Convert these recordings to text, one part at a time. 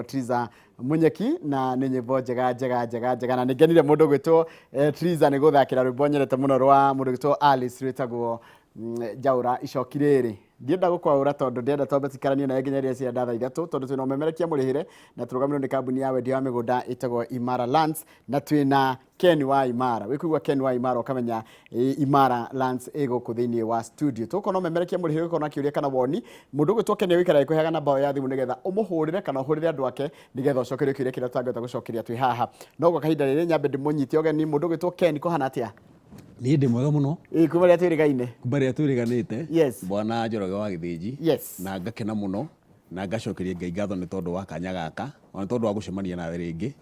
Triza Munyeki na nĩ nyĩmbo njega njega njega njega na nĩ ngenire mũndũ gwĩtwo Triza nĩ gũthakĩra rwĩmbo nyendete mũno rwa mũndũ gwĩtwo Alice rwĩtagwo Njaũra icoki rĩrĩ. Ndienda gũkwaũra tondũ ndĩrenda twambe tũikaranie nawe nginya rĩrĩa cienda thaa 3 tondũ twĩna ũmemerekia mũrĩhĩre na tũrũgamĩrĩrwo nĩ kambuni ya wendia wa mĩgũnda ĩtagwo Imara Lands na twĩna Ken wa Imara. Wĩkũigua Ken wa Imara ũkamenya Imara Lands ĩ gũkũ thĩinĩ wa studio. Tũgũkorwo na ũmemerekia mũrĩhĩre ũgĩkorwo na kĩũria kana woni. Mũndũ ũgwĩtwo Ken egũikara agĩkũheaga namba ĩyo ya thimũ nĩgetha ũmũhũrĩre kana ũhũrĩre andũ ake nĩgetha ũcokerio kĩũria kĩrĩa tũtangĩhota gũcokeria twĩ haha. No gwa kahinda rĩrĩ nyambe ndĩmũnyite ũgeni mũndũ ũgwĩtwo Ken kũhana atĩa? Niĩ ndĩ mwega mũno. Ĩ kuma rĩrĩa twĩrĩgaine. Kuma rĩrĩa twĩrĩganĩte. Yes. Bwana Njoroge wa Gĩthĩnji. Yes. Na ngakena mũno na ngacokeria Ngai ngatho nĩ tondũ wa kanya gaka ona nĩ tondũ wa gũcemania nawe rĩngĩ.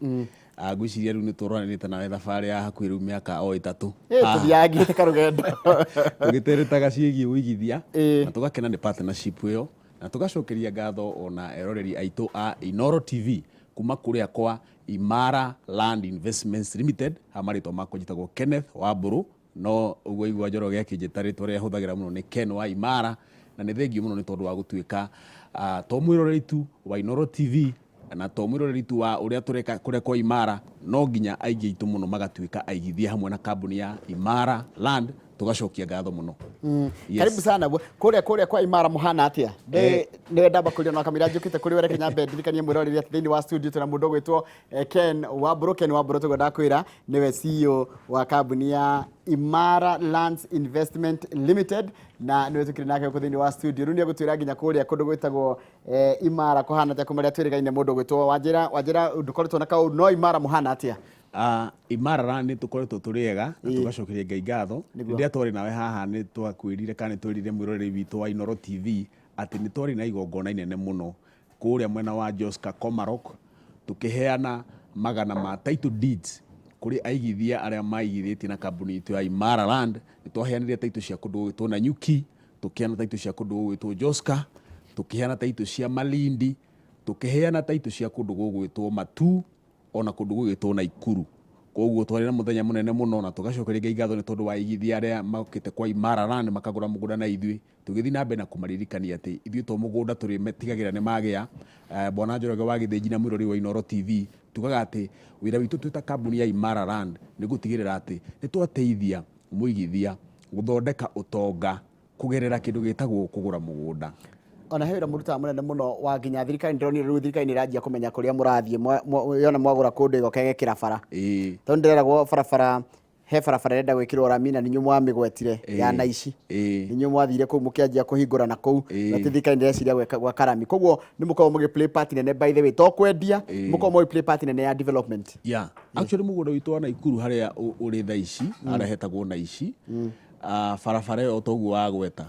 Ngwĩciria rĩu nĩ tũroranĩte nawe thabarĩ ya hakuhĩ rĩu mĩaka o 3. Ĩ tũthiaga nginyĩte karũgendo. Tũgĩteretaga ciĩgiĩ ũigithia na tũgakena nĩ partnership ĩyo na tũgacokeria ngatho ona eroreri aitũ a Inooro TV kuma kũrĩa kwa Imara Land Investments Limited. Haha marĩtwa makwa njĩtagwo Kenneth Wambũrũ, no ũguo aigua Njoroge akĩnjĩta rĩtwa rĩrĩa hũthagĩra mũno nĩ Ken wa Imara, na nĩ thengiũ mũno nĩ tondũ wa gũtuĩka to mwĩroreri tu wa Inooro TV na to mwĩroreri tu wa ũrĩa tũreka kũrĩa kwa Imara, no nginya aingĩ aitũ mũno magatuĩka aigithia hamwe na kambuni ya Imara Land, tũgacokia ngatho mũno. Yes. Karibu sana kũrĩa kũrĩa kwa Imara mũhana atĩa? Nĩwe ndamba kũria na kamĩra njũkĩte kũrĩ we, reke nyambe ndirikanie mwĩroreri atĩ thĩinĩ wa studio twĩna mũndũ ũgwĩtwo Ken Wambũrũ. Ken Wambũrũ tũguo ndakwĩra nĩwe CEO wa kambuni ya Imara Lands Investment Limited na nĩwe tũkĩrĩ nake gũkũ thĩinĩ wa studio. Rĩu nĩegũtwĩra nginya kũrĩa kũndũ gwĩtagwo Imara kũhana atĩa kuma rĩrĩa twĩrĩgaine mũndũ ũgwĩtwo Wanjĩra. Wanjĩra ndũkoretwo na kaũndũ no Imara mũhana atĩa? Imara Land nĩ tũkoretwo tũrĩ ega na tũgacokeria Ngai ngatho. Rĩrĩa twarĩ nawe haha nĩ twakwĩrire kana nĩ twerire mwĩroreri witũ wa Inooro TV atĩ nĩ twarĩ na igongona inene mũno kũrĩa mwena wa Joska Komarok tũkĩheana magana ma title deeds kũrĩ aigithia arĩa maigithĩtie na kambuni itũ ya Imara Land. Nĩ twaheanire title cia kũndũ gũgwĩtwo Nanyuki, tũkĩheana title cia kũndũ gũgwĩtwo Joska, tũkĩheana title cia Malindi, tũkĩheana title cia kũndũ gũgwĩtwo Matuu ona kũndũ gũgĩtwo Naikuru. Koguo twarĩ na mũthenya mũnene mũno na tũgacokeria Ngai ngatho nĩ tondũ wa aigithia arĩa mokĩte kwa Imara Land makagũra mũgũnda na ithuĩ. Tũgĩthiĩ na mbere na kũmaririkania atĩ ithuĩ to mũgũnda tũrĩmetigagĩra nĩ magĩa. Bwana Njoroge wa Gĩthĩnji na mwĩroreri wa Inooro TV, tugaga atĩ wĩra witũ twĩ ta kambuni ya Imara Land nĩ gũtigĩrĩra atĩ nĩ twateithia mũigithia gũthondeka ũtonga kũgerera kĩndũ gĩtagwo kũgũra mũgũnda. Ona he wĩra mũrutaga mũnene mũno wa nginya thirikari, ndĩronire rĩu thirikari nĩ ĩranjia kũmenya kũrĩa mũrathiĩ, yona mwagũra kũndũ ĩgoka ĩgekĩra bara. Tondũ ndĩreragwo barabara, he barabara ĩrenda gwĩkĩrwo rami na nĩ inyuĩ mwamĩgwetire ya Naici. Nĩ inyuĩ mwathire kũu mũkĩanjia kũhingũra na kũu, na ti thirikari nĩ ĩreciria gwaka rami. Koguo nĩ mũkoragwo mũgĩ play part nene, by the way, to kwendia, mũkoragwo mũgĩ play part nene ya development. Yeah. Actually mũgũnda witũ wa Naikuru harĩa ũrĩ thaa ici, harĩa hetagwo Naici, barabara ĩyo toguo wagweta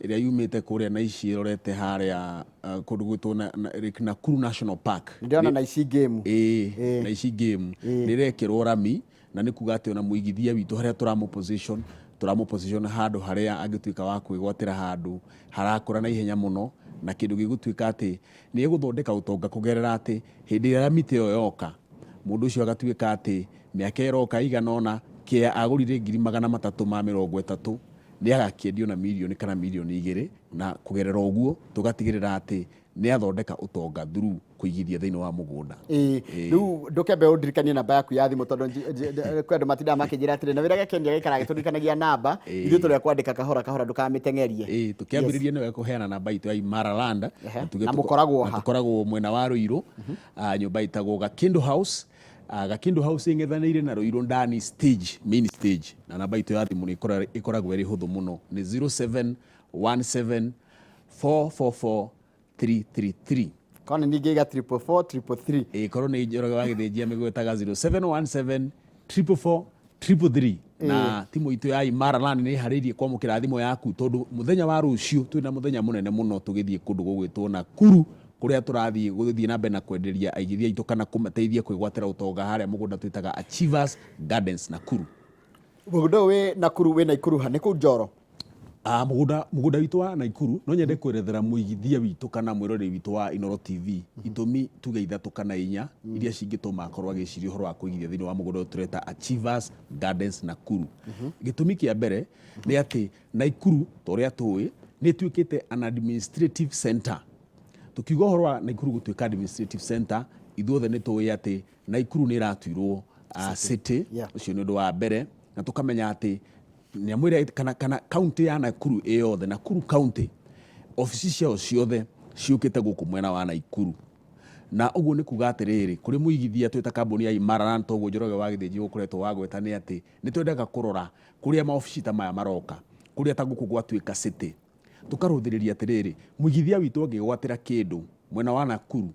ĩrĩa yumĩte kũrĩa Naici ĩrorete harĩa kũndũ gwĩtwo Lake Nakuru National Park. Ndĩrona Naici game. Ĩĩ, Naici game nĩ ĩrekĩrwo rami, na nĩ kuga atĩ ona mũigithia witũ harĩa tũramũ position, tũramũ position handũ harĩa angĩtuĩka wa kwĩgwatĩra handũ harakũra na ihenya mũno, na kĩndũ gĩgũtuĩka atĩ nĩ egũthondeka ũtonga kũgerera atĩ hĩndĩ ĩrĩa rami ta ĩyo yoka, mũndũ ũcio agatuĩka atĩ mĩaka ĩroka ĩigana ũna, kĩa agũrire 330,000 nĩ agakĩendio na mirioni kana mirioni 2, na kũgerera ũguo tũgatigĩrĩra atĩ nĩ athondeka ũtonga through kũigithia thĩinĩ wa mũgũnda. Ĩĩ, rĩu ndũkembe ũndirikanie namba yaku ya thimũ tondũ kwĩ andũ matindaga makĩnjĩra atĩrĩ na wĩra gĩkenia gĩikaraga gĩtũririkanagia namba, ithuĩ tũrĩa kwandĩka kahora kahora ndũkamĩteng'erie. Ĩĩ, tũkĩambĩrĩria nĩwe kũheana namba itũ ya Imara Land. Na mũkoragwo ha? Tũkoragwo mwena wa Ruiru, nyũmba ĩtagwo Gakindu House. Gakindu House ĩng'ethanĩire na Ruiru ndani stage, main stage. Na namba itũ ya thimũ nĩ ĩkoragwo ĩrĩ hũthũ mũno, nĩ 0717 444 333. Korwo nĩ ningĩ iga 444 333. Ĩĩ, korwo nĩ Njoroge wa Gĩthĩnji amĩgwetaga 0717 444 333. Na timu itũ ya Imara Land nĩ ĩharĩirie kwamũkĩra thimũ yaku tondũ mũthenya wa rũciũ twĩna mũthenya mũnene mũno tũgĩthiĩ kũndũ gũgwĩtwo Nakuru kũrĩa tũrathiĩ gũthiĩ na mbere na kwenderia aigithia aitũ kana kũmateithia kwĩgwatĩra ũtonga harĩa mũgũnda twĩtaga Achievers Gardens Nakuru. Mũgũnda ũyũ wĩ Nakuru wĩ Naikuru ha? Nĩ kũu Njoro? Mũgũnda witũ wa Naikuru no nyende kwerethera mũigithia witũ kana mwĩroreri witũ wa Inooro TV itũmi tuge 3 kana 4 iria cingĩtũma akorwo agĩciria ũhoro wa kũigithia thĩinĩ wa mũgũnda ũyũ tũreta Achievers Gardens Nakuru. Gĩtũmi kĩa mbere nĩ atĩ Naikuru ta ũrĩa tũĩ nĩ ĩtuĩkĩte an administrative center. Tũkiuga ũhoro wa Naikuru gũtuĩka administrative center, ithuothe nĩ tũĩ atĩ Naikuru nĩ ĩratuirwo city. Ũcio nĩ ũndũ wa mbere, na tũkamenya atĩ nyamũ ĩrĩa kana kaunti ya Nakuru ĩ yothe, Nakuru County, obici ciao ciothe ciũkĩte gũkũ mwena wa Naikuru. Na ũguo nĩ kuga atĩrĩrĩ, kũrĩ mũigithia twĩ ta kambuni ya Imara, na toguo Njoroge wa Gĩthĩnji ũkoretwo wagweta, nĩ atĩ nĩ twendaga kũrora kũrĩa maobici ta maya maroka, kũrĩa ta gũkũ gwatuĩka city, tũkarũthĩrĩria atĩrĩrĩ, mũigithia witũ angĩgwatĩra kĩndũ mwena wa Nakuru,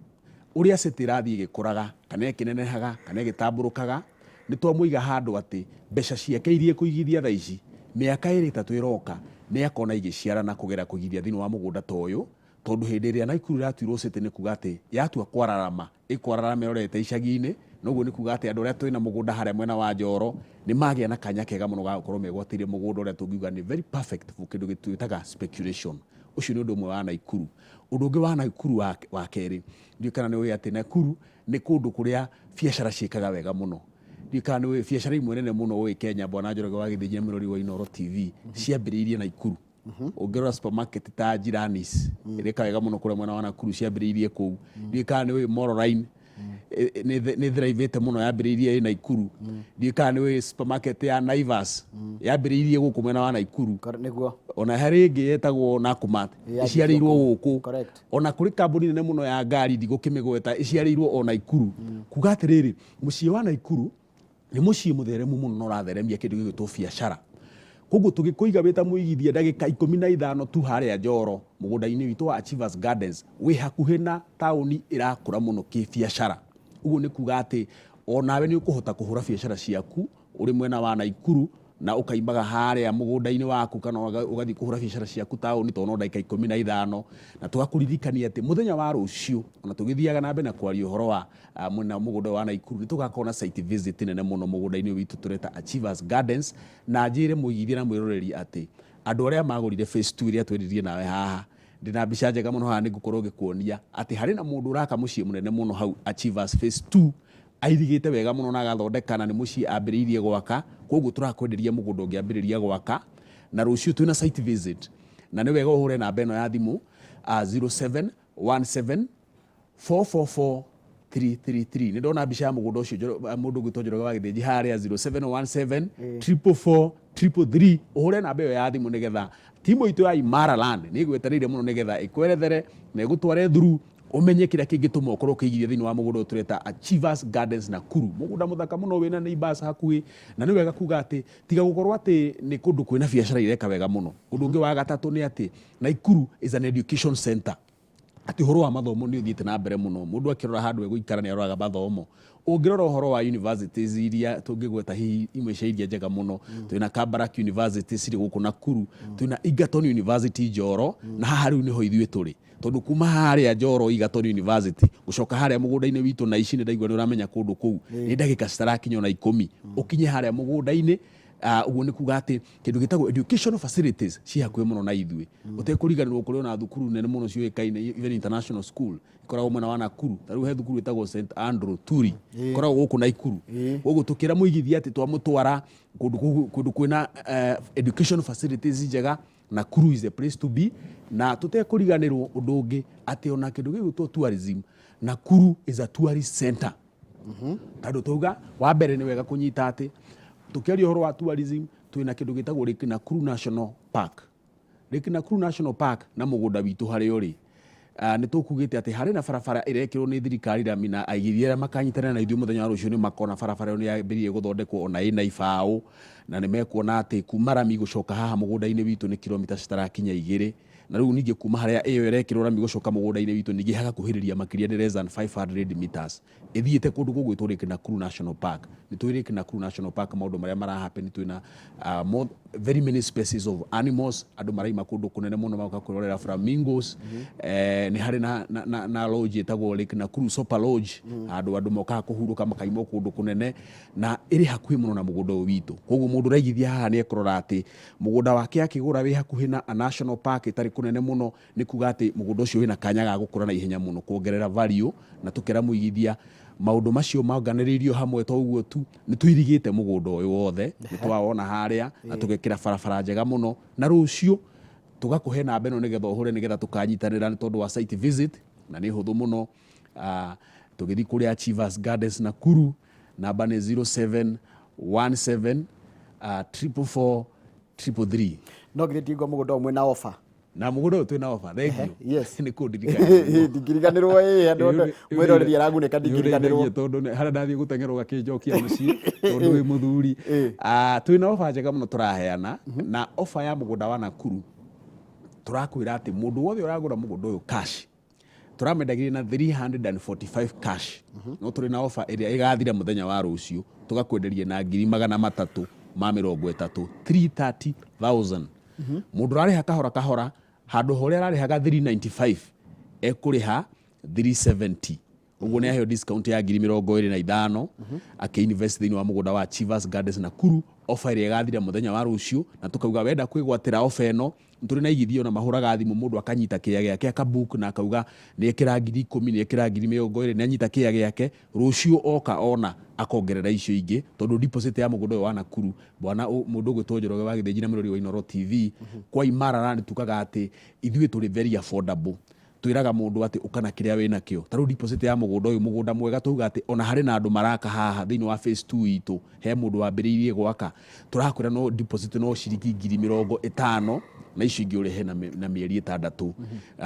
ũrĩa city ĩrathiĩ ĩgĩkũraga kana ĩkĩnenehaga kana ĩgĩtambũrũkaga, nĩ twamũiga handũ atĩ mbeca ciake iria ekũigithia thaa ici, mĩaka ĩrĩ ĩtatũ ĩroka, nĩ akona igĩciarana kũgera kũigithia thĩinĩ wa mũgũnda ta ũyũ. Tondũ hĩndĩ ĩrĩa Naikuru ĩratuirwo city nĩ kuga atĩ yatua kwararama, ĩkwararama ĩrorete icagi-inĩ, na ũguo nĩ kuga atĩ andũ arĩa twĩna mũgũnda harĩa mwena wa Njoro nĩ magĩa na kanya kega mũno ga gũkorwo megwatĩire mũgũnda ũrĩa tũngiuga nĩ very perfect for kĩndũ twĩtaga speculation. Ũcio nĩ ũndũ ũmwe wa Naikuru. Ũndũ ũngĩ wa Naikuru wa kerĩ, ndiũĩ kana nĩ ũĩ atĩ Nakuru nĩ kũndũ kũrĩa biacara ciĩkaga wega mũno. Ndiũĩ kana nĩ ũĩ biacara imwe nene mũno ũĩ Kenya, Bwana Njoroge wa Gĩthĩnji na mũrori wa Inooro TV, ciambĩrĩirie Naikuru. Ũngĩrora supermarket ta Jiranis ĩrĩka wega mũno kũrĩa mwena wa Nakuru, ciambĩrĩirie kũu. Ndiũĩ kana nĩ ũĩ Moroline nĩ thiraivĩte mũno, yambĩrĩirie ĩ Naikuru. Ndiũĩ kana nĩ ũĩ supermarket ya Naivas yambĩrĩirie gũkũ mwena wa Naikuru. Nĩguo. Ona harĩ ĩngĩ yetagwo Nakumatt. Yanjĩtio ĩciarĩirwo kũu. Gũkũ. Correct. Ona kũrĩ kambuni nene mũno ya ngari, ndigũkĩmĩgweta, ĩciarĩirwo o Naikuru. Kuga atĩrĩrĩ, mũciĩ wa Naikuru nĩ mũciĩ mũtheremu mũno na ũratheremia kĩndũ gĩgwĩtwo biacara. Koguo tũgĩkũiga wĩ ta mũigithia ndagĩka 15 tu harĩa Njoro, mũgũnda-inĩ witũ wa Achievers Gardens, wĩ hakuhĩ na taũni ĩrakũra mũno kĩbiacara. Ũguo nĩ kuga atĩ onawe nĩ ũkũhota kũhũra biacara ciaku ũrĩ mwena wa Naikuru na ũkaimaga harĩa mũgũnda-inĩ waku kana ũgathiĩ kũhũra biacara ciaku taũni, tondũ no ndagĩka 15. Na tũgakũririkania atĩ mũthenya wa rũciũ, ona tũgĩthiaga na mbere na kwaria ũhoro wa mwena mũgũnda wa Naikuru, nĩ tũgakorwo na site visit nene mũno mũgũnda-inĩ ũyũ witũ tũreta Achievers Gardens. Na njĩre mũigithia na mwĩroreri atĩ andũ arĩa magũrire phase 2 ĩrĩa twendirie nawe haha, ndĩna mbica njega mũno haha, nĩ ngũkorwo ngĩkuonia atĩ harĩ na mũndũ ũraka mũciĩ mũnene mũno hau Achievers phase 2, airigĩte wega mũno na agathondeka, na nĩ mũciĩ ambĩrĩirie gwaka. Koguo tũrakwenderia mũgũnda ũngĩambĩrĩria gwaka, na rũciũ twĩna site visit, na nĩ wega ũhũre namba ĩno ya thimũ, 0717 444 333. Nĩ ndona mbica ya mũgũnda ũcio, mũndũ ũgwĩtwo Njoroge wa Gĩthĩnji harĩa, 0717 444 333. Ũhũre namba ĩyo ya thimũ nĩgetha timu itũ ya Imara Land nĩ ĩgwetereire mũno nĩgetha ĩkwerethere na ĩgũtware through ũmenye kĩrĩa kĩngĩtũma ũkorwo ũkĩigithia thĩinĩ wa mũgũnda ũyũ tũreta Achievers Gardens Nakuru, mũgũnda mũthaka mũno wĩna neighbors hakuhĩ. Na nĩ wega kuga atĩ tiga gũkorwo atĩ nĩ kũndũ kwĩna biacara ireka wega mũno, ũndũ ũngĩ wa gatatũ nĩ atĩ Nakuru is an education center, atĩ ũhoro wa mathomo nĩ ũthiĩte na mbere mũno. Mũndũ akĩrora handũ egũikara nĩ aroraga mathomo. Ũngĩrora ũhoro wa universities iria tũngĩgweta, hihi imwe cia iria njega mũno, twĩna Kabarak University cirĩ gũkũ Nakuru, twĩna Egerton University Njoro, na haha rĩu nĩho ithuĩ tũrĩ, tondũ kuma harĩa Njoro Egerton University gũcoka harĩa mũgũnda-inĩ witũ na ici nĩ ndaigua nĩ ũramenya kũndũ kũu, nĩ ndagĩka citarakinya ona 10 ũkinye harĩa mũgũnda-inĩ. Ũguo nĩ kuga atĩ kĩndũ gĩtagwo educational facilities ci hakuhĩ mũno na ithuĩ. Ũtekũriganĩrwo kũrĩ ona thukuru nene mũno ciũĩkaine, even international school ikoragwo mwena wa Nakuru. Ta rĩu he thukuru ĩtagwo St Andrew Turi, ĩkoragwo gũkũ Nakuru. Koguo tũkĩra mũigithia atĩ twamũtwara kũndũ kũndũ kwĩna education facilities njega, Nakuru is the place to be. Na tũtekũriganĩrwo ũndũ ũngĩ atĩ ona kĩndũ gĩgwĩtwo tourism, Nakuru is a tourist center. Tondũ twauga wa mbere, nĩ wega kũnyita atĩ tũkĩaria ũhoro wa tourism, twĩna kĩndũ gĩtagwo Lake Nakuru National Park. Lake Nakuru National Park na mũgũnda witũ harĩa ũrĩ, nĩ tũkugĩte atĩ harĩ na barabara ĩrekĩrwo nĩ thirikari rami, na aigithia arĩa makanyitanĩra na ithuĩ mũthenya wa rũciũ nĩ makona barabara ĩyo nĩ yambĩrĩirie gũthondekwo, ona ĩna ibaũ, na nĩ mekuona atĩ kuma rami gũcoka haha mũgũnda-inĩ witũ nĩ kilomita citarakinya 2. Na rĩu ningĩ kuma harĩa ĩyo ĩrekĩrwo rami gũcoka mũgũnda-inĩ witũ ningĩ hagakuhĩrĩria makĩria nĩ less than 500 meters, ĩthiĩte kũndũ gũgwĩtwo Lake Nakuru National Park. Nĩ tũĩ Lake Nakuru National Park, maũndũ marĩa mara happen, twĩna very many species of animals. Andũ maraima kũndũ kũnene mũno magoka kwĩrorera flamingos. Nĩ harĩ na lodge ĩtagwo Lake Nakuru Sopa Lodge, handũ andũ mokaga kũhurũka makaima kũndũ kũnene, na ĩrĩ hakuhĩ mũno na mũgũnda ũyũ witũ. Koguo mũndũ ũraigithia haha nĩ ekũrora atĩ mũgũnda wake akĩgũra wĩ hakuhĩ na a national park ĩtarĩ kũnene mũno, nĩ kuga atĩ mũgũnda ũcio wĩna kanya ga gũkũra na ihenya mũno, kuongerera value. Na tũkera mũigithia maũndũ macio monganĩrĩirio hamwe to ũguo tu, nĩ tũirigĩte mũgũnda ũyũ wothe, nĩ twawona harĩa, na tũgekĩra barabara njega mũno. Na rũciũ tũgakũhe namba ĩno nĩgetha ũhũre, nĩgetha tũkanyitanĩra nĩ tondũ wa site visit. Na nĩ hũthũ mũno. Tũgĩthiĩ kũrĩa Achievers Gardens Nakuru, namba nĩ 0717 444 333. No githĩ ndigua mũgũnda ũmwe na offer? Na mũgũnda ũyũ twĩna offer, thank you. Nĩ kũndirikania. Ndingĩriganĩrwo ĩ andũ mwĩroreri aragunĩka, ndingĩriganĩrwo. Tondũ harĩa ndathiĩ gũteng'era ũgakĩnjokia mũciĩ tondũ wĩ mũthuri. Twĩna offer njega mũno tũraheana, na offer ya mũgũnda wa Nakuru tũrakwĩra atĩ mũndũ wothe ũragũra mũgũnda ũyũ cash, tũramendagĩria na 345 cash, no tũrĩ na offer ĩrĩa ĩgathira mũthenya wa rũciũ, tũgakwenderia na 330,000, 330,000. Mũndũ ũrarĩha kahora kahora, handũ ha ũrĩa ararĩhaga 395 ekũrĩha 370. Ũguo nĩ aheo discount ya 25,000 akĩ-invest thĩinĩ wa mũgũnda wa Achievers Gardens Nakuru, offer ĩrĩa ĩgathira mũthenya wa rũciũ. Na tũkauga wenda kwĩgwatĩra offer ĩno, tũrĩ na igithio na mahũraga thimũ, mũndũ akanyita kĩĩa gĩake, akabook na akauga nĩ ekĩra 10,000, nĩ ekĩra 20,000, nĩ anyita kĩĩa gĩake, rũciũ oka ona akongerera icio ingĩ, tondũ deposit ya mũgũnda ũyũ wa Nakuru, bwana mũndũ ũgwĩtwo Njoroge wa Gĩthĩnji na mũrori wa Inooro TV, kwa Imara Land tugaga atĩ ithuĩ tũrĩ very affordable. Twĩraga mũndũ atĩ ũka na kĩrĩa wĩ nakĩo. Ta rĩu deposit ya mũgũnda ũyũ, mũgũnda mwega, twauga atĩ ona harĩ na andũ maraka haha thĩinĩ wa phase 2 itũ, he mũndũ wambĩrĩirie gwaka, tũrakwĩra no deposit no ciringi 50,000 na icio ingĩ ũrĩhe na mĩeri 6.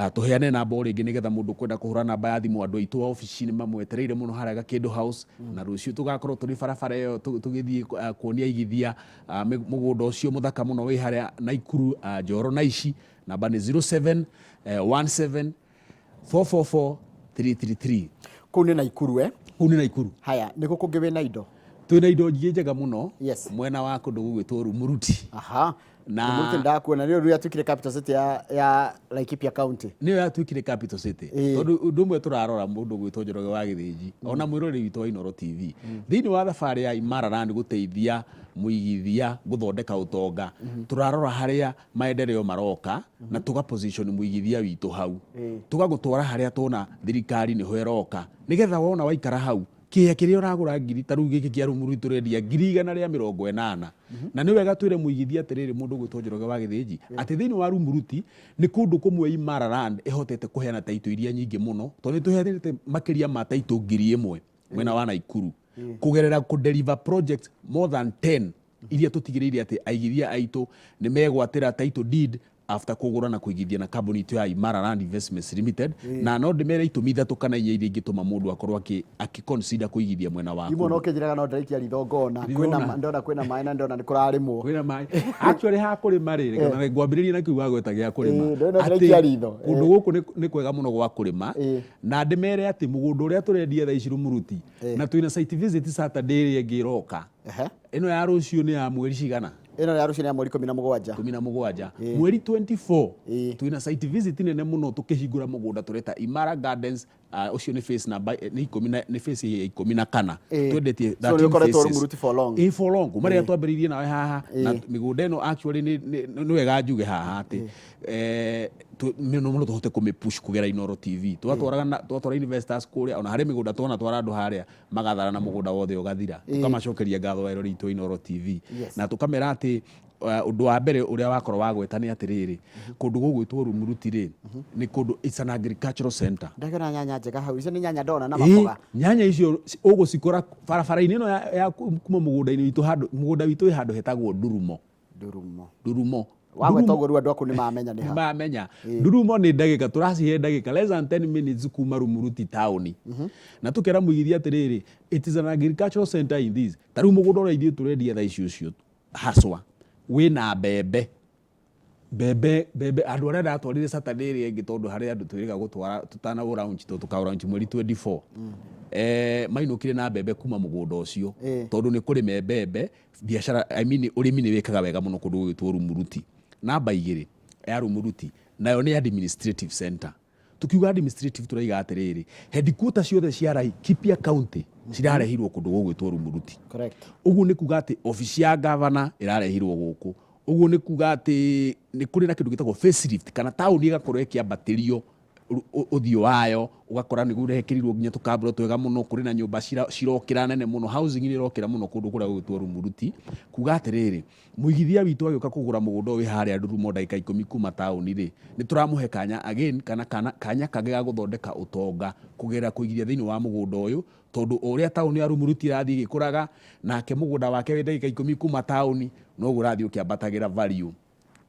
Tũheane namba o rĩngĩ nĩgetha mũndũ ũkwenda kũhũra namba ya thimũ, andũ aitũ a obici nĩ mamwetereire mũno harĩa Gakĩndũ House, na rũciũ tũgakorwo tũrĩ barabara ĩyo tũgĩthiĩ kuonia igithia mũgũnda ũcio mũthaka mũno wĩ harĩa Naikuru, Njoro na ici. Namba nĩ 0717 444 333. Kũu nĩ Naikuru, eh? Kũu nĩ Naikuru. Haya, nĩ kũ kũngĩ wĩna indo? Twĩna indo nyingĩ njega mũno. Mwena wa kũndũ gũgwĩtwo Rumuruti. Na Rumuruti ndakuona nĩyo rĩu yatuĩkire capital city ya Laikipia County. Nĩyo yatuĩkire capital city. Tondũ ũndũ ũmwe tũrarora, mũndũ ũgwĩtwo Njoroge wa Gĩthĩnji, ona mwĩroreri witũ wa Inooro TV, thĩinĩ wa thabarĩ ya Imara Land gũteithia mũigithia gũthondeka ũtonga, tũrarora harĩa maendeleo maroka na tũga position mũigithia witũ hau, tũgagũtwara harĩa tuona thirikari nĩho ĩroka, nĩgetha wona waikara hau, kĩĩa kĩrĩa ũragũra ngiri, ta rĩu gĩkĩ kĩa Rumuruti tũrendia 180,000. Na nĩ wega twĩre mũigithia atĩrĩrĩ, mũndũ ũgwĩtwo Njoroge wa Gĩthĩnji, atĩ thĩinĩ wa Rumuruti nĩ kũndũ kũmwe Imara Land ĩhotete kũheana taitũ iria nyingĩ mũno, tondũ nĩ tũheanĩte makĩria ma taitũ 1000 mwena wa Naikuru kũgerera kũ deliver projects more than 10 iria tũtigĩrĩire atĩ aigithia aitũ nĩ megwatĩra title deed after kũgũra na kũigithia na kambuni itũ ya Imara Land Investments Limited. Na no ndĩmere itũmi ithatũ kana inya iria ingĩtũma mũndũ akorwo akĩ consider kũigithia mwena wa Imwe no kĩnjĩraga no ndĩraikia ritho ngona kwĩna, ndona kwĩna maĩ na ndona nĩ kũrarĩmwo. Kwĩna maĩ. Actually ha kũrĩma rĩ, reke ngwambĩrĩrie na kiu wagweta gĩa kũrĩma. Ndona ndĩraikia ritho. Kũndũ gũkũ nĩ kwega mũno gwa kũrĩma, na ndĩmere atĩ mũgũnda ũrĩa tũrendia thaa ici Rumuruti, na twĩna site visit Saturday ĩrĩa ĩngĩ ĩroka. Ĩno ya rũciũ nĩ ya mweri cigana? Ĩno ya rũciũ nĩ ya mweri 17. 17. Mweri 24 twĩna site visit nene mũno tũkĩhingũra mũgũnda tũreta Imara Gardens, ũcio nĩ phase number nĩ ikũmi na, nĩ phase ya 14. Twendetie So nĩ ũkoretwo Rumuruti for long. Ĩ, for long. Kuma rĩrĩa twambĩrĩirie nawe haha na mĩgũnda ĩno actually nĩ wega njuge haha atĩ mũno mũno tũhote kũmĩ push kũgera Inooro TV. Twatwara investors kũrĩa, ona harĩ mĩgũnda tuona twara andũ harĩa magathara na mũgũnda wothe ũgathira. Tũkamacokeria ngatho eroreri aitũ a Inooro TV. Na tũkamera atĩ ũndũ wa mbere ũrĩa wakorwo wagweta nĩ atĩrĩrĩ, kũndũ gũgwĩtwo Rumuruti rĩ, nĩ kũndũ, it's an agricultural center. Ndakĩona nyanya njega hau, icio nĩ nyanya ndona na maboga. Nyanya icio ũgũcikora barabara-inĩ ĩno ya kuma mũgũnda-inĩ witũ, handũ mũgũnda witũ wĩ handũ hetagwo Ndurumo. Ndurumo. Ndurumo. Wagweta ũguo rĩu andũ aku nĩ mamenya nĩ ha. Mamenya. Ndurumo nĩ ndagĩka, tũracihe ndagĩka less than 10 minutes kuma Rumuruti taũni. Na tũkera mũigithia atĩrĩrĩ, it is an agricultural center in this. Ta rĩu mũgũnda ũrĩa ithuĩ tũrendia thaa ici ũcio haswa wĩna mbembe. Mbembe, mbembe, andũ arĩa ndatwarire Saturday ĩrĩa ĩngĩ, tondũ harĩ andũ twĩrĩga gũtwara tũtana launch, tondũ tũka launch mweri 24. Mainũkire na mbembe kuma mũgũnda ũcio, tondũ nĩ kũrĩme mbembe, biacara, I mean, ũrĩmi nĩ wĩkaga wega mũno kũndũ gũgwĩtwo Rumuruti. Namba igĩrĩ ya Rumuruti nayo nĩ administrative center. Tukiuga administrative tũraiga atĩrĩrĩ, headquarter ciothe cia Laikipia County cirarehirwo kũndũ gũgwĩtwo Rumuruti. Ũguo nĩ kuga atĩ obici ya governor ĩrarehirwo gũkũ. Ũguo nĩ kuga atĩ nĩ kũrĩ na kĩndũ gĩtagwo facelift, kana taũni ĩgakorwo ĩkĩambatĩrio. Ũthiũ wayo ũgakora nĩ ũrekĩrirwo nginya tũkambũro twega mũno. Kũrĩ na nyũmba cirokĩra nene mũno, housing nĩ ĩrokĩra mũno kũndũ kũrĩa gũgwĩtwo Rumuruti. Kuga atĩrĩrĩ, mũigithia witũ agĩũka kũgũra mũgũnda ũyũ wĩ harĩa Ndurumo ndagĩka 10 kuma taũni rĩ, nĩ tũramũhe kanya again kana kanya kangĩ ga gũthondeka ũtonga kũgerera kũigithia thĩinĩ wa mũgũnda ũyũ, tondũ o ũrĩa taũni ya Rumuruti ĩrathiĩ ĩgĩkũraga, nake mũgũnda wake wĩ ndagĩka 10 kuma taũni noguo ũrathiĩ ũkĩambatagĩra value.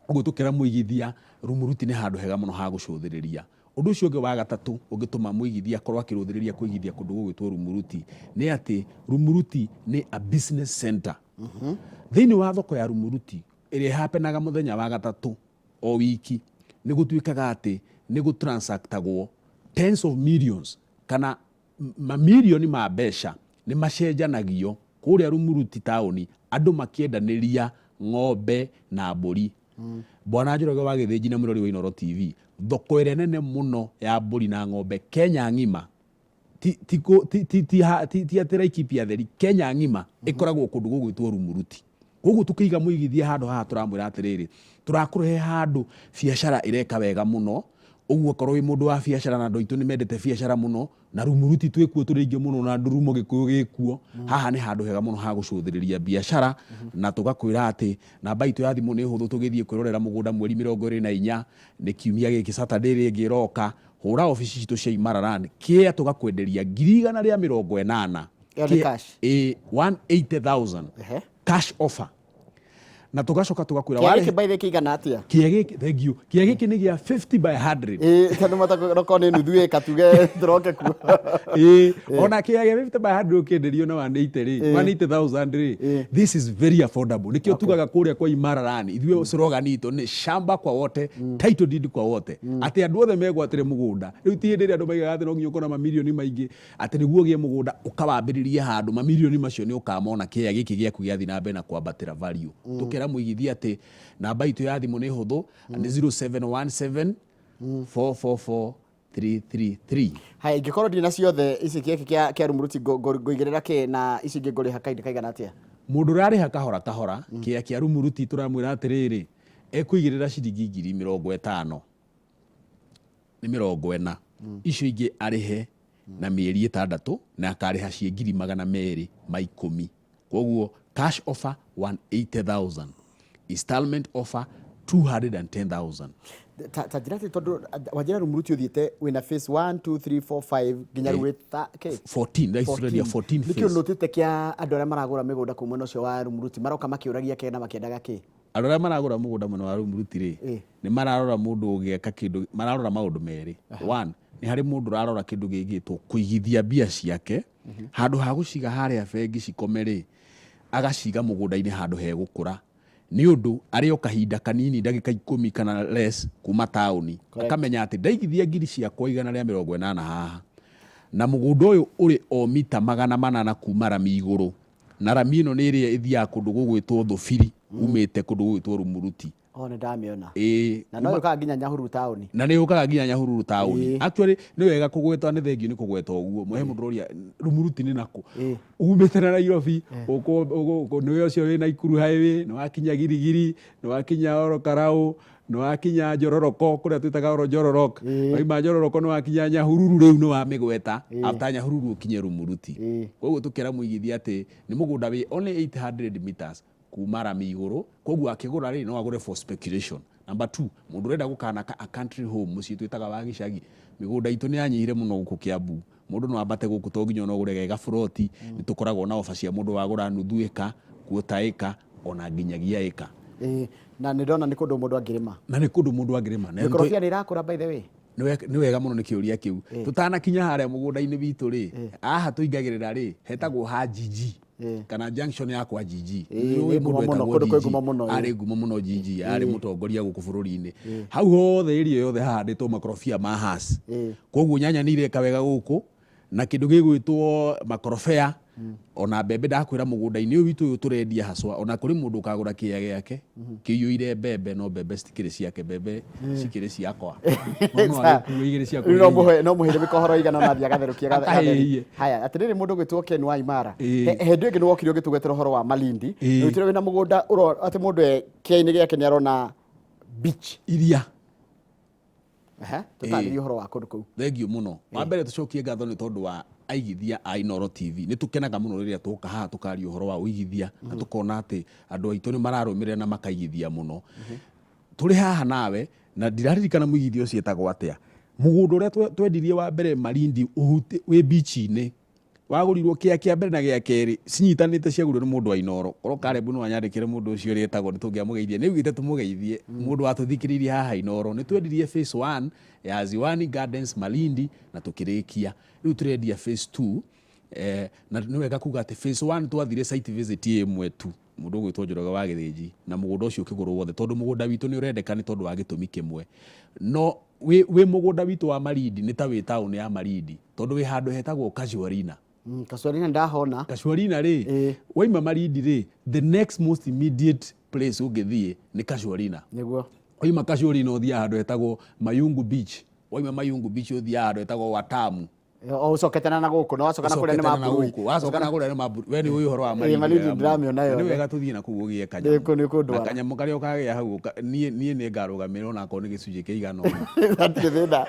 Ũguo tũkĩra mũigithia, Rumuruti nĩ handũ hega mũno ha gũcũthĩrĩria. Ũndũ ũcio ũngĩ wa gatatũ ũngĩtũma mũigithia akorwo akĩrũthĩrĩria kũigithia kũndũ gũgwĩtwo Rumuruti nĩ atĩ Rumuruti nĩ a business center. Thĩinĩ wa thoko ya Rumuruti ĩrĩa ĩhapenaga mũthenya wa gatatũ o wiki, nĩ gũtuĩkaga atĩ nĩ gũtransactagwo tens of millions kana mamirioni ma mbeca nĩ macenjanagio kũrĩa Rumuruti taũni, andũ makĩendanĩria ng'ombe na mbũri. Bwana Njoroge wa Gĩthĩnji na mwĩrori wa Inooro TV, thoko ĩrĩa nene mũno ya mbũri na ng'ombe Kenya ng'ima, ti, ti, ti, ti, ti, ti, ti atĩ Laikipia theri, Kenya ng'ima ĩkoragwo kũndũ gũgwĩtwo Rumuruti. Koguo tũkĩiga mũigithia handũ haha tũramwĩra atĩrĩrĩ, tũrakũrehe handũ biacara ĩreka wega mũno, ũguo okorwo wĩ mũndũ wa biacara na andũ aitũ nĩ mendete biacara mũno, na Rumuruti twĩkuo tũrĩ aingĩ mũno na Ndurumo Gĩkũyũ gĩkuo, haha nĩ handũ hega mũno ha gũcũthĩrĩria biacara, na tũgakwĩra atĩ namba itũ ya thimũ nĩ hũthũ, tũgĩthiĩ kwĩrorera mũgũnda mweri 24, nĩ kiumia gĩkĩ Saturday ĩrĩa ĩngĩ ĩroka, hũra obici citũ cia Imara Land, kĩea tũgakwenderia 180,000. Ĩyo nĩ cash? Ĩĩ, 180,000. Cash offer. Na tũgacoka tũgakwĩra Kĩea gĩkĩ by the way kĩigana atĩa? Kĩea gĩkĩ, thank you. Kĩea gĩkĩ nĩ gĩa 50 by 100. Ĩĩ, tondũ matakorwo nĩ nuthu ĩka tuge tũroke kuo. Ĩĩ, ona kĩea gĩa 50 by 100 ũkĩenderio na 180 rĩ, 180,000 rĩ, this is very affordable. Nĩkĩo tugaga kũrĩa kwa Imara Land, ithuĩ slogan itũ nĩ shamba kwa wote, title deed kwa wote. Atĩ andũ othe megwatĩre mũgũnda. Rĩu ti hĩndĩ ĩrĩa andũ maigaga atĩ no nginya ũkorwo na mamirioni maingĩ. Atĩ nĩguo ũgĩe mũgũnda ũkawambĩrĩrie handũ, mamirioni macio nĩ ũkamona kĩea gĩkĩ gĩaku gĩathiĩ na mbere na kwambatĩra value. Tũkera mũigithia atĩ namba itũ ya thimũ nĩ hũthũ, nĩ 0717 444 333. Haya, ingĩkorwo ndirĩ na ciothe ici, gĩkĩ kĩa Rumuruti ngũigĩrĩra kĩ na ici ingĩ ngũrĩha kahinda kaigana atĩa? Mũndũ ũrarĩha kahora kahora, kĩea kĩa Rumuruti tũramwĩra atĩrĩrĩ, ekũigĩrĩra ciringi 50,000. Nĩ 40, icio ingĩ arĩhe na mĩeri 6 na akarĩha ciĩ 210,000. Koguo cash offer 180,000, installment offer 210,000. Ta njĩra atĩ tondũ wanjĩra Rumuruti ũthiĩte wĩna phase 1 2 3 4 5 nginya rĩu wĩ ta kĩ? 14, thaa ici tũrendia 14 Nĩkĩo phase. nũtĩte kĩa andũ arĩa maragũra mĩgũnda kũu mwena ũcio wa Rumuruti maroka makĩũragia kĩ na makĩendaga kĩ? Andũ arĩa maragũra mũgũnda mwena wa Rumuruti rĩ, nĩ mararora mũndũ ũgĩaka kĩndũ, mararora maũndũ merĩ. One, nĩ harĩ mũndũ ũrarora kĩndũ gĩgĩtwo kũigithia mbia ciake, handũ ha gũciga harĩa bengi cikome rĩ, agaciga mũgũnda-inĩ handũ hegũkũra. Nĩ ũndũ arĩ o kahinda kanini ndagĩka 10 kana less kuma taũni, akamenya atĩ ndaigithia 180,000 haha, na mũgũnda ũyũ ũrĩ o mita 800 kuma rami igũrũ, na rami ĩno nĩ ĩrĩa ĩthiaga kũndũ gũgwĩtwo Thũbiri, umĩte kũndũ gũgwĩtwo Rumuruti. Oh, nĩ ndamĩona. Ĩĩ. Na no yũkaga nginya Nyahururu taũni. Na nĩ yũkaga nginya Nyahururu taũni. Actually nĩ wega kũgweta, nĩ thengiũ nĩ kũgweta ũguo. He mũndũ ũroria Rumuruti nĩ nakũ. Umĩte na Nairobi, nĩwe ũcio wĩ Naikuru highway, nĩ wakinya Girigiri, nĩ wakinya Ol Kalou, nĩ wakinya Njororoko, kũrĩa twĩtaga Ol Njororok. Wauma Njororoko nĩ wakinya Nyahururu, rĩu nĩ wamĩgweta. After Nyahururu ũkinye Rumuruti. Koguo tũkera mũigithia atĩ nĩ mũgũnda wĩ only 800 meters kuma rami igũrũ, koguo akĩgũra rĩ, no agũre for speculation. Number two, mũndũ ũrenda gũkanaka a country home, mũciĩ twĩtaga wa gĩcagi, mĩgũnda itũ nĩ yanyihire mũno gũkũ Kiambu. Mũndũ no ambate gũkũ, to nginya ona ũgũre ge gaburoti, nĩ tũkoragwo na offer cia mũndũ wagũra nuthu ĩka, quarter ĩka, ona nginyagia ĩka. Ĩĩ, na nĩ ndona nĩ kũndũ mũndũ angĩrĩma. Na nĩ kũndũ mũndũ angĩrĩma. Na Mĩkorobia nĩ ĩrakũra by the way? Nĩ wega mũno nĩ kĩũria kĩu. Tũtanakinya harĩa mũgũnda-inĩ witũ rĩ, haha tũingagĩrĩra rĩ, hetagwo ha Gigi kana junction ya kwa Gigi. Nĩ ngumo Nĩ ũĩ mũndũ mũno, wetagwo kũndũ kwĩ Gigi? ngumo mũno, ĩĩ. Arĩ ngumo mũno Gigi, arĩ mũtongoria gũkũ bũrũri-inĩ. Hau hothe area yothe hahandĩtwo makorobia ma Hass. Koguo nyanya nĩ ireka wega gũkũ, na kĩndũ gĩgwĩtwo makorobea, ona mbembe. Ndakwĩra mũgũnda-inĩ ũyũ witũ ũyũ tũrendia haswa, ona kũrĩ mũndũ ũkagũra kĩea gĩake kĩiyũire mbembe, no mbembe citikĩrĩ ciake, mbembe cikĩrĩ ciakwa. No no agĩkue igĩrĩ ciakwa Rĩu no iria. mũhe no mũhĩre mĩkohoro igana na athiĩ agatherũkia Akahĩhie. gatheri. Haya, atĩrĩrĩ, mũndũ ũgwĩtwo Ken wa Imara. Hĩndĩ ĩngĩ nĩ wokire ũgĩtũgwetera ũhoro wa Malindi. Wĩtire wĩna mũgũnda atĩ mũndũ e kĩea-inĩ gĩake nĩ arona beach. Iria. Ehe, tũtarĩrie ũhoro wa kũndũ kũu. Thengiũ mũno. Wa mbere tũcokie ngatho nĩ tondũ wa aigithia a Inooro TV. Nĩ tũkenaga mũno rĩrĩa twoka haha tũkaria ũhoro wa ũigithia na tũkona atĩ andũ aitũ nĩ mararũmĩrĩra na makaigithia mũno. Tũrĩ haha nawe na ndiraririkana mũigithia ũcio etagwo atĩa. Mũgũnda ũrĩa twendirie wa mbere Malindi wĩ beach-inĩ wagũrirwo kĩa kĩa mbere na gĩa kerĩ cinyitanĩte ciagũrirwo nĩ mũndũ wa Inooro. Korwo Caleb no anyandĩkĩre mũndũ ũcio ũrĩa etagwo nĩ tũngĩamũgeithia. Nĩ augĩte tũmũgeithie mũndũ watũthikĩrĩirie haha Inooro. Nĩ twendirie phase 1 ya Ziwani Gardens Malindi na tũkĩrĩkia. Rĩu tũrendia phase 2 na nĩ wega kuga atĩ phase 1 twathire site visit ĩmwe tu mũndũ ũgwĩtwo Njoroge wa Gĩthĩnji na mũgũnda ũcio ũkĩgũrwo wothe tondũ mũgũnda witũ nĩ ũrendeka nĩ tondũ wa gĩtũmi kĩmwe. No wĩ mũgũnda witũ wa Malindi nĩ ta wĩ taũni ya Malindi tondũ wĩ handũ hetagwo Casuarina. Casuarina ndahona. Casuarina rĩ, waima Malindi rĩ, the next most immediate place ũngĩthiĩ nĩ Casuarina. Nĩguo. Waima Casuarina ũthiaga handũ hetagwo Mayungu Beach. Waima Mayungu Beach ũthiaga handũ hetagwo Watamu. O ũcokete na gũkũ na wacoka na kũrĩa nĩ mambũrũi. Wacoka na kũrĩa nĩ mambũrũi. We nĩ ũĩ ũhoro wa Malindi. Malindi ndĩramĩona yothe. Nĩ wega tũthiĩ na kũu ũgĩe kanyamũ. Nĩ kũndwara. Na kanyamũ karĩa ũkagĩa hau niĩ niĩ nĩ ngarũgamĩrĩra ona akorwo nĩ gĩcunjĩ kĩigana ũna. Hatirĩ thĩna.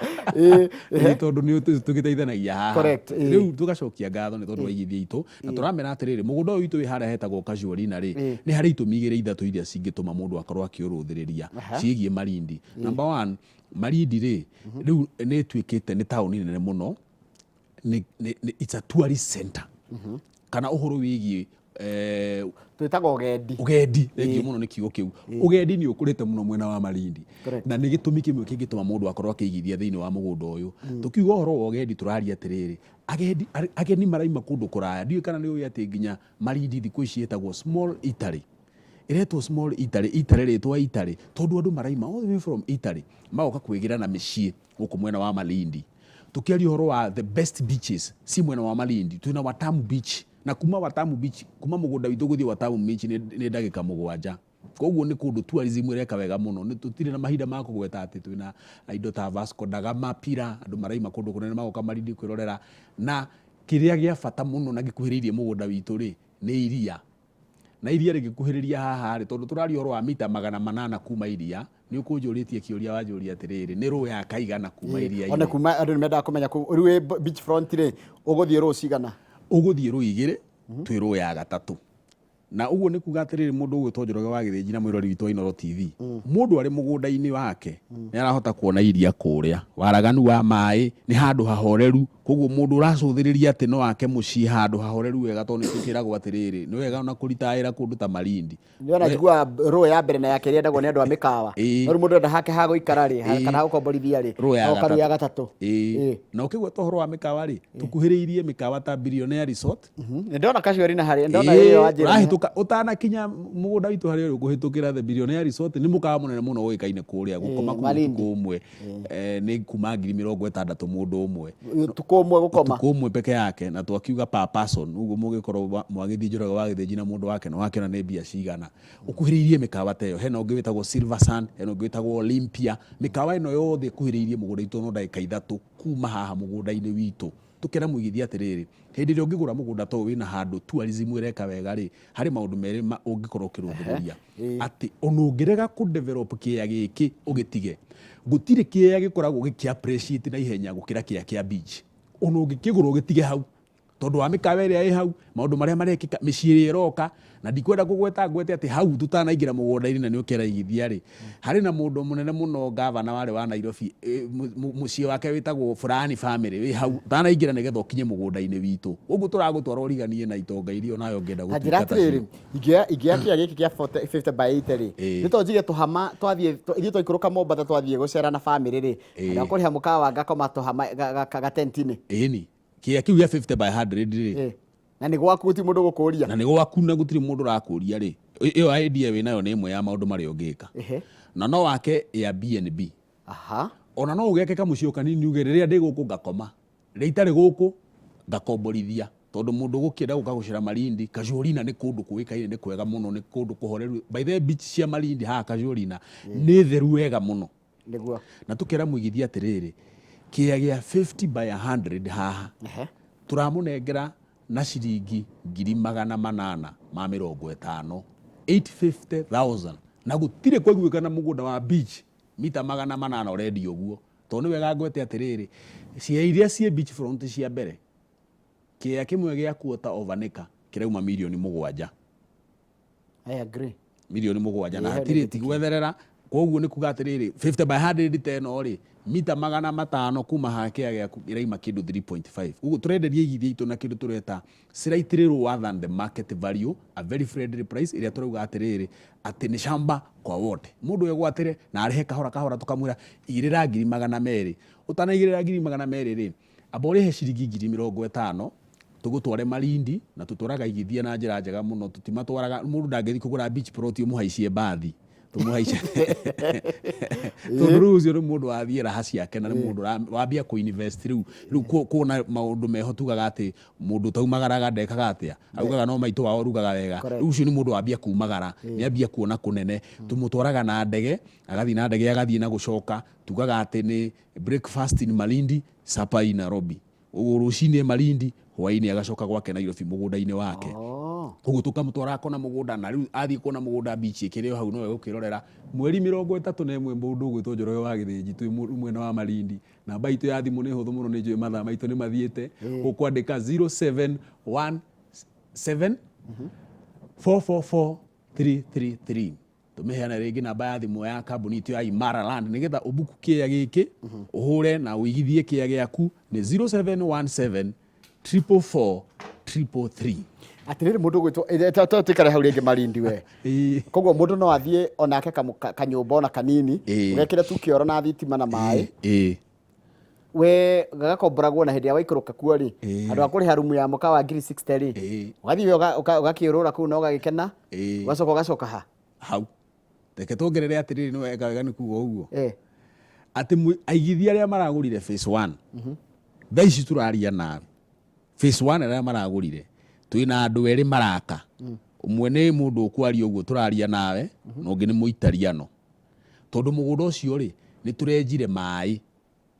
Ĩĩ tondũ nĩ tũgĩteithanagia haha. Correct. Rĩu tũgacokia ngatho nĩ tondũ wa aigithia aitũ na tũramera atĩrĩrĩ, mũgũnda ũyũ witũ wĩ harĩa hetagwo Casuarina rĩ, nĩ harĩ itũmi igĩrĩ ithatũ iria cingĩtũma mũndũ akorwo akĩũrũthĩrĩria ciĩgiĩ Malindi. Number one, Malindi rĩ, rĩu nĩ ĩtuĩkĩte nĩ taũni nene mũno, it's a tourist center. Kana ũhoro wĩgiĩ twĩtaga ũgendi. Ũgendi, thengiũ mũno nĩ kiugo kĩu. Ũgendi nĩ ũkũrĩte mũno mwena wa Malindi. Na nĩ gĩtũmi kĩmwe kĩngĩtũma mũndũ akorwo akĩigithia thĩinĩ wa mũgũnda ũyũ. Tũkiuga ũhoro wa ũgendi tũraria atĩrĩrĩ, agendi, ageni maraima kũndũ kũraya. Ndiũĩ kana nĩ ũĩ atĩ nginya Malindi thikũ ici ĩtagwo small Italy. Ĩretwo small Italy, Italy rĩtwa Italy, tondũ andũ maraima all the way from Italy, magoka kwĩgĩra na mĩciĩ gũkũ mwena wa Malindi. Tũkĩaria ũhoro wa the best beaches ci mwena wa Malindi, twĩna Watamu Beach, na kuma Watamu Beach, kuma mũgũnda witũ gũthiĩ Watamu Beach nĩ ndagĩka 7. Koguo nĩ kũndũ tourism ĩreka wega mũno. Nĩ tũtirĩ na mahinda ma kũgweta atĩ twĩna indo ta Vasco da Gama Pillar, andũ maraima kũndũ kũnene magoka Malindi kwĩrorera. Na kĩrĩa gĩa bata mũno na gĩkuhĩrĩirie mũgũnda witũ rĩ, nĩ iria. Na iria rĩgĩkuhĩrĩria haha rĩ, tondũ tũraria ũhoro wa mita 800 kuma iria, nĩ ũkũnjũrĩtie kĩũria wanjũria atĩrĩrĩ, nĩ rũĩ kaigana kuma iria-inĩ? Ona kuma andũ nĩ mendaga kũmenya kũu, rĩu wĩ beach front rĩ, ũgũthiĩ rũĩ cigana? Ũgũthiĩ rũĩ 2, twĩ rũĩ ya gatatũ. Na ũguo nĩ kuga atĩrĩrĩ, mũndũ ũgwĩtwo Njoroge wa Gĩthĩnji na mwĩrori witũ wa Inooro TV, mũndũ arĩ mũgũnda-inĩ wake nĩ arahota kuona iria kũrĩa, waraganu wa maĩ, nĩ handũ hahoreru. Koguo mũndũ ũracũthĩrĩria atĩ no ake mũciĩ handũ hahoreru wega, tondũ nĩ tũkĩragwo atĩrĩrĩ, nĩ wega ona kũritaya kũndũ ta Malindi. Nĩ ona njiguaga rũĩ ya mbere na ya kerĩ yendagwo nĩ andũ a mĩkawa. No rĩu mũndũ enda hake ha gũikara rĩ, kana ha gũkomborithia rĩ, Rũĩ ya oka rũĩ ya gatatũ. Na ũkĩgweta ũhoro wa mĩkawa rĩ, tũkuhĩrĩirie mĩkawa ta Billionaire Resort. Nĩ ndona Casuarina harĩa, ndona ĩyo wanjĩra. Ũrahĩtũka ũtanakinya mũgũnda witũ harĩa ũrĩ ũkũhĩtũkĩra The Billionaire Resort, nĩ mũkawa mũnene mũno ũĩkaine kũrĩa, gũkoma kũu ũtukũ ũmwe nĩ kuma 60,000 mũndũ ũmwe. Ũtukũ ũmwe gũkoma? Ũtukũ ũmwe peke yake, na twakiuga per person, ũguo mũngĩkorwo mwagĩthiĩ Njoroge wa Gĩthĩnji na mũndũ wake nĩ wakĩona nĩ mbia cigana. Ũkuhĩrĩirie mĩkawa ta ĩyo, hena ũngĩ wĩtagwo Silver Sun, hena ũngĩ wĩtagwo Olympia, mĩkawa ĩno yothe ĩkuhĩrĩirie mũgũnda witũ no ndagĩka 3 kuma haha mũgũnda-inĩ witũ. Tũkera mũigithia atĩrĩrĩ, hĩndĩ ĩrĩa ũngĩgũra mũgũnda ta ũyũ wĩna handũ tourism ĩreka wega rĩ, harĩ maũndũ merĩ ũngĩkorwo ũkĩrũthĩrĩria. Atĩ ona ũngĩrega kũ develop kĩea gĩkĩ ũgĩtige, gũtirĩ kĩea gĩkoragwo gĩkĩ appreciate na ihenya gũkĩra kĩea kĩa beach. Ona ũngĩkĩgũra ũgĩtige hau, tondũ wa mĩkawa ĩrĩa ĩ hau, maũndũ marĩa marekĩka, mĩciĩ ĩrĩa ĩroka, na ndikwenda kũgweta ngwete atĩ hau tũtanaingĩra mũgũnda-inĩ na nĩ ũkĩraigithia rĩ, harĩ na mũndũ mũnene mũno gavana warĩ wa Nairobi, mũciĩ wake wĩtagwo Fulani family wĩ hau, ũtanaingĩra nĩgetha ũkinye mũgũnda-inĩ witũ. Ũguo tũragũtwara ũriganie na itonga iria onawe ũngĩenda Ta njĩra gũtuĩka tacio. atĩrĩrĩ, ingĩoya kĩea gĩkĩ kĩa 50 by 80 rĩ, nĩ to njige tũhama twathiĩ, ithuĩ twaikũrũka Mombatha twathiĩ gũcera na bamĩrĩ rĩ, handũ ha kũrĩha mũkawa ngakoma tũhama gatenti-inĩ. Ĩni, kĩea kĩu gĩa 50 by 100 rĩ, Na nĩ gwaku gũtirĩ mũndũ ũgũkũria. Na nĩ gwaku na gũtirĩ mũndũ ũrakũria rĩ, ĩyo idea wĩ nayo nĩ ĩmwe ya maũndũ marĩa ũngĩka. Na no wake Airbnb. Ona no ũgĩake kamũciĩ o kanini uge rĩrĩa ndĩ gũkũ ngakoma, rĩrĩa itarĩ gũkũ ngakomborithia. Tondũ mũndũ ũgũkĩenda gũka gũcera Malindi, Casuarina nĩ kũndũ kũĩkaine nĩ kwega mũno, nĩ kũndũ kũhoreru. By the way beach cia Malindi haha Casuarina nĩ theru wega mũno. Nĩguo. Na tũkera mũigithia atĩrĩrĩ, kĩea gĩa 50 by 100 haha tũramũnengera na ciringi 850,000, 850,000, na gũtirĩ kwaiguĩkana mũgũnda wa beach mita 800 ũrendio ũguo. Tondũ nĩ wega ngwete atĩrĩrĩ, ciea iria ciĩ beach front cia mbere, kĩea kĩmwe gĩa quarter of an acre kĩrauma mirioni 7. I agree. Mirioni 7 na Ĩĩ, hau hatirĩ nĩ ti gwetherera. Koguo nĩ kuga atĩrĩrĩ, 50 by 100 ta ĩno rĩ, mita 500 kuma haha kĩea gĩaku ĩraima kĩndũ 3.5. Ũguo tũrenderia igithia itũ na kĩndũ tũreta slightly lower than the market value, a very friendly price, ĩrĩa tũrauga atĩrĩrĩ atĩ nĩ shamba kwa wote. Mũndũ egwatĩre na arĩhe kahora kahora, tũkamwĩra igĩrĩra 200,000. Ũtanaigĩrĩra 200,000 rĩ, amba ũrĩhe ciringi 50,000, tũgũtware Malindi. Na tũtwaraga igithia na njĩra njega mũno, tũtimatwaraga, mũndũ ndangĩthiĩ kũgũra beach plot ũmũhaicie mbathi, tũmũhaicie, tondũ rĩu ũcio nĩ mũndũ wathiĩ raha ciake na nĩ mũndũ wambia kũ invest rĩu kuona maũndũ meho. Tugaga atĩ mũndũ ũtaumagaraga ndekaga atĩa, augaga no maitũ wao ũrugaga wega. Correct. Rĩu ũcio nĩ mũndũ wambia kumagara, nĩ ambia kuona kũnene. Tũmũtwaraga na ndege, agathiĩ na ndege, agathiĩ na gũcoka. Tugaga atĩ nĩ breakfast in Malindi, supper in Nairobi. Ũguo rũcinĩ Malindi, hwainĩ agacoka gwake Nairobi mũgũnda-inĩ wake. Koguo tũkamũtwara akona mũgũnda, na rĩu athiĩ kuona mũgũnda, beach ĩkĩrĩ o hau, no egũkĩrorera. Mweri 31, mũndũ ũgwĩtwo Njoroge wa Gĩthĩnji, twĩ mwena wa Malindi. Namba itũ ya thimũ nĩ hũthũ mũno, nĩ njũĩ mathaa maitũ nĩ mathiĩte. Ũkwandĩka 0717 444 333. Tũmĩheane rĩngĩ namba ya thimũ ya kambuni itũ ya Imara Land, nĩgetha ũbuku kĩea gĩkĩ, ũhũre na ũigithie kĩea gĩaku, nĩ 0717 444 333. Atĩrĩrĩ, mũndũ ũgwĩtwo, tũikare hau rĩngĩ Malindi we. Koguo mũndũ no athiĩ onake kanyũmba ona kanini, ũgekĩre tu kĩoro na thitima na maĩ, we gagakomboragwo, na hĩndĩ ĩrĩa waikũrũka kuo rĩ, andũ a kũrĩha rumu ya mũkawa ngiri 60 rĩ, ũgathiĩ we ũgakĩũrũra kũu na ũgagĩkena. Ũgacoka ũgacoka ha? Hau reke tuongerere atĩrĩrĩ, nĩ wega wega nĩ kuga ũguo atĩ aigithia arĩa maragũrire phase one, thaa ici tũraria nawe, phase one arĩa maragũrire, twĩna andũ erĩ maraka. Ũmwe nĩ mũndũ ũkwaria ũguo tũraria nawe, na ũngĩ nĩ Mũitariano, tondũ mũgũnda ũcio rĩ, nĩ tũrenjire maĩ,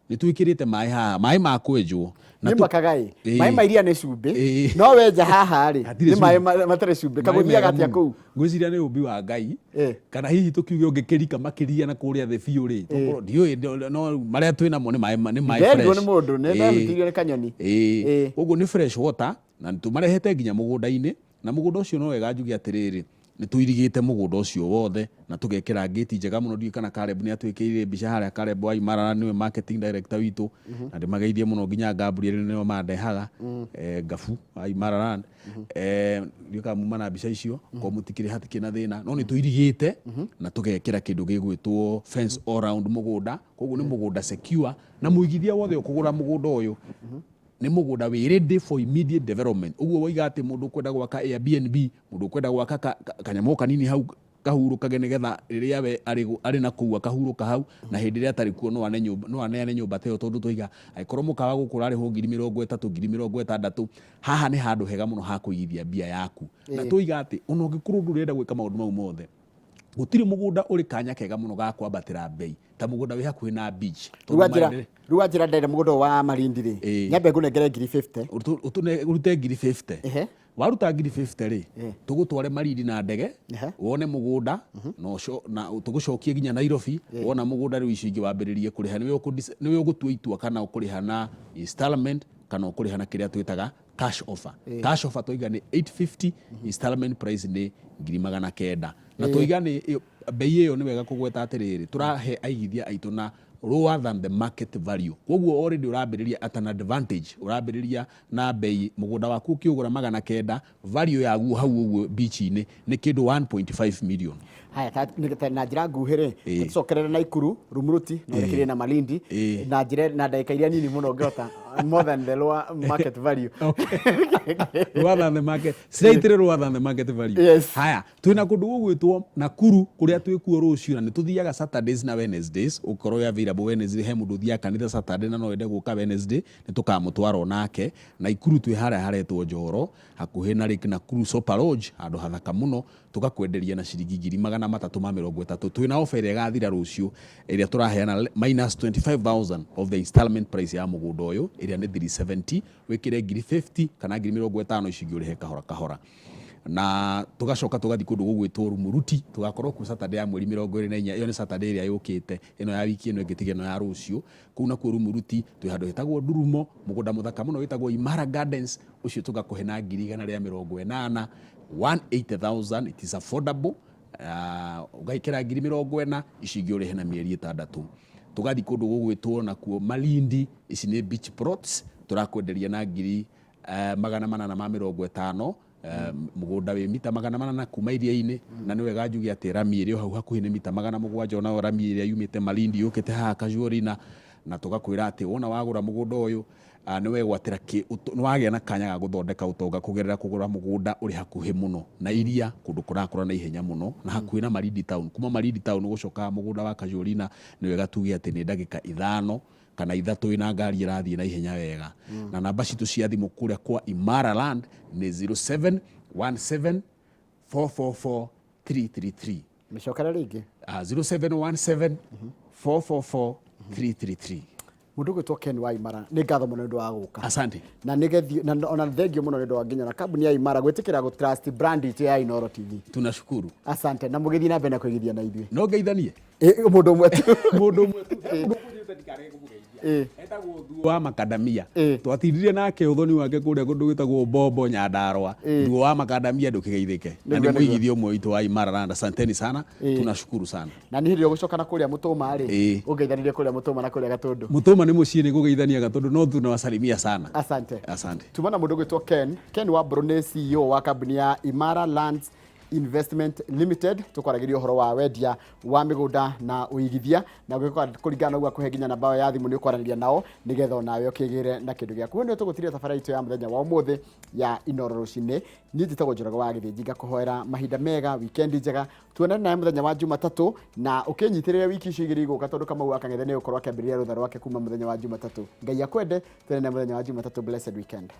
nĩ twĩkĩrĩte maĩ haha, maĩ ma kwenjwo na nĩ makaga ĩ. Maĩ ma iria nĩ cumbĩ. No wenja haha rĩ, Hatirĩ nĩ maĩ cumbĩ. matarĩ cumbĩ. Maĩ Kagũthiaga mega atĩa mũno. kũu? Ngwĩciria nĩ ũmbi wa Ngai, kana hihi tũkiuge ũngĩkĩrika makĩria na kũrĩa thĩ biũ rĩ, tokorwo ndiũĩ, no marĩa twĩ namo nĩ maĩ nĩ maĩ Nderirwo fresh. nĩ mũndũ, nĩ ndarutĩirio nĩ kanyoni. Ũguo nĩ fresh water, na tũmarehete nginya mũgũnda-inĩ. Na mũgũnda ũcio, no wega njuge atĩrĩrĩ, nĩ tũirigĩte mũgũnda ũcio wothe na tũgekĩra ngĩti njega mũno. Ndiũĩ kana Caleb nĩ atwĩkĩrire mbica harĩa. Caleb wa Imara nĩwe marketing director witũ, na ndĩmageithie mũno, nginya Gabriel nĩo mandehaga, Ngabu wa Imara Land. Ndiũĩ kana muma na mbica icio ko mũtikĩrĩ, hatikĩrĩ na thĩna, no nĩ tũirigĩte na tũgekĩra kĩndũ gĩgwĩtwo fence all round mũgũnda. Koguo nĩ mũgũnda secure, na mũigithia wothe ũkũgũra mũgũnda ũyũ, nĩ mũgũnda wĩ ready for immediate development. Ũguo woiga atĩ mũndũ ũkwenda gwaka Airbnb, mũndũ ũkwenda gwaka kanyamũ kanini hau kahurũkage, nĩgetha rĩrĩa we arĩ na kũu akahurũka hau, na hĩndĩ ĩrĩa atarĩ kuo no ane nyũmba, no aneane nyũmba ta ĩyo. Tondũ twaiga angĩkorwo mũkawa gũkũ ũrarĩhwo 30,000, 60,000, haha nĩ handũ hega mũno ha kũigithia mbia yaku. Na twoiga atĩ ona ũngĩkorwo ndũrenda gwĩka maũndũ mau mothe, gũtirĩ mũgũnda ũrĩ kanya kega mũno ga kwambatĩra mbei ta mũgũnda wĩ hakuhĩ na beach. Rĩu Tondũ wanjĩra rĩu wanjĩra ndenda mũgũnda ũyũ wa Malindi rĩ, nyambe ngũnengere ngiri 50. Ũrute ngiri 50. Waruta ngiri 50 rĩ, tũgũtware Malindi na ndege, wone mũgũnda, na tũgũcokie nginya Nairobi. Wona mũgũnda rĩu, icio ingĩ wambĩrĩrie kũrĩha. Nĩwe ũgũtua itua kana ũkũrĩha na installment kana ũkũrĩha na kĩrĩa twĩtaga cash offer. Cash offer twaiga nĩ 850, installment price nĩ 900,000. Na twaiga nĩ bei ĩyo, nĩ wega kũgweta atĩrĩrĩ, tũrahe aigithia aitũ na lower than the market value. Koguo already ũrambĩrĩria at an advantage, ũrambĩrĩria na bei mũgũnda waku ũkĩũgũra 900, value yaguo hau ũguo beach-inĩ nĩ kĩndũ 1.5 million. Haya, na njĩra nguhĩ rĩ, tũcokerere Naikuru, Rumuruti, na ũrekererie na Malindi, na njĩra na ndagĩka iria nini mũno ũngĩhota, more than the lower market value. Lower than the market, slightly lower than the market value. Yes. Haya, twĩna kũndũ gũgwĩtwo Nakuru, kũrĩa twĩkuo rũciũ, na nĩ tũthiaga Saturdays na Wednesdays. Ũkorwo wĩ available Wednesday, he mũndũ ũthiaga kanitha Saturday na no ende gũka Wednesday, nĩ tũkamũtwara onake. Naikuru twĩ harĩa haretwo Njoro, hakuhĩ na Lake Nakuru Sopa Lodge, handũ hathaka mũno. Tũgakwenderia na ciringi 330,000. Twĩna offer ĩrĩa ĩgathira rũciũ, ĩrĩa tũraheana minus 25,000 of the installment price ya mũgũnda ũyũ, ĩrĩa nĩ 370. Wĩkĩre ngiri 50 kana 50,000, icio ingĩ ũrĩhe kahora kahora. Na tũgacoka tũgathiĩ kũndũ gũgwĩtwo Rumuruti, tũgakorwo kuo Saturday ya mweri 24. Ĩyo nĩ Saturday ĩrĩa yũkĩte, ĩno ya wiki ĩno ĩngĩ tiga ĩno ya rũciũ. Kũu nakuo Rumuruti twĩ handũ hetagwo Ndurumo, mũgũnda mũthaka mũno wĩtagwo Imara Gardens, ũcio tũgakũhe na 180,000, 180,000, it is affordable. Ũgekĩra 40,000, icio ingĩ ũrĩhe na mĩeri 6. Tũgathiĩ kũndũ gũgwĩtwo nakuo Malindi, ici nĩ beach plots, tũrakwenderia na 850,000, mũgũnda wĩ mita 800 kuma iria-inĩ. Na nĩ wega njuge atĩ rami ĩrĩ o hau hakuhĩ nĩ mita 700, onayo rami ĩrĩa yumĩte Malindi yũkĩte haha Casuarina. Na tũgakwĩra atĩ wona wagũra mũgũnda ũyũ, nĩ wegwatĩra nĩ wagĩa na kanya ga gũthondeka ũtonga kũgerera kũgũra mũgũnda ũrĩ hakuhĩ mũno na iria, kũndũ kũrakũra na ihenya mũno na hakuhĩ na Malindi town. Kuma Malindi town gũcoka mũgũnda wa Casuarina, nĩ wega tuge atĩ nĩ ndagĩka 5 kana 3 wĩna ngari ĩrathiĩ na ihenya wega. Na namba citũ cia thimũ kũrĩa kwa Imara Land nĩ 0717 444 333. Mĩcokere rĩngĩ. 0717 444 333. Mũndũ ũgwĩtwo Ken wa Imara, nĩ ngatho mũno nĩ ũndũ wa gũka. Asante. Na nĩgethi na ona thengio mũno nĩ ũndũ wa nginya na kambuni ya Imara gwĩtĩkĩra gũ trust brand itũ ya Inooro TV. Tunashukuru. Asante, na mũgĩthiĩ na mbere na kũigithia na ithuĩ. No ngeithanie Mũndũ ũmwe tu. Mũndũ ũmwe tu. Mũndũ ũkũnjĩrĩte ndikarege kũmũgeithia. Etagwo Thuo wa Makadamia. Twatindirie nake ũthoni wake kũrĩa kũndũ gwĩtagwo Bombo, Nyandarua. Thuo wa Makadamia, ndũkĩgeithĩke na nĩ mũigithia ũmwe witũ wa Imara Land. Asanteni sana. Tunashukuru sana. Na nĩ hĩndĩ ĩrĩa ũgũcoka na kũrĩa Mũtũma rĩ, ũngeithanĩrie kũrĩa Mũtũma na kũrĩa Gatũndũ. Mũtũma nĩ mũciĩ, nĩ kũgeithania Gatũndũ, no tunawasalimia sana. Asante. Asante. Tuma na mũndũ ũgwĩtwo Ken wa Mbũrũ, nĩ CEO wa kambuni ya Imara Lands Investment Limited. Tũkwaragĩria ũhoro wa wendia wa mĩgũnda na ũigithia, na ũgĩka kũringana na ũguo akũhe nginya namba ya thimũ nĩ ũkwaranĩria nao nĩgetha onawe ũkĩgĩre na kĩndũ gĩaku. Nĩyo tũgũtiria tabara itũ ya mũthenya wa ũmũthĩ ya Inooro rũcinĩ. Niĩ njĩtagwo Njoroge wa Gĩthĩnji, ngakũhoera mahinda mega, weekend njega, tuonane nawe mũthenya wa Jumatatũ, na ũkĩnyitĩrĩre wiki icio igĩrĩ igũka, tondũ Kamau wa Kang'ethe nĩ ũgũkorwo akĩambĩrĩria rũtha rwake kuma mũthenya wa Jumatatũ. Ngai akwende, tuonane mũthenya wa Jumatatũ. Blessed weekend.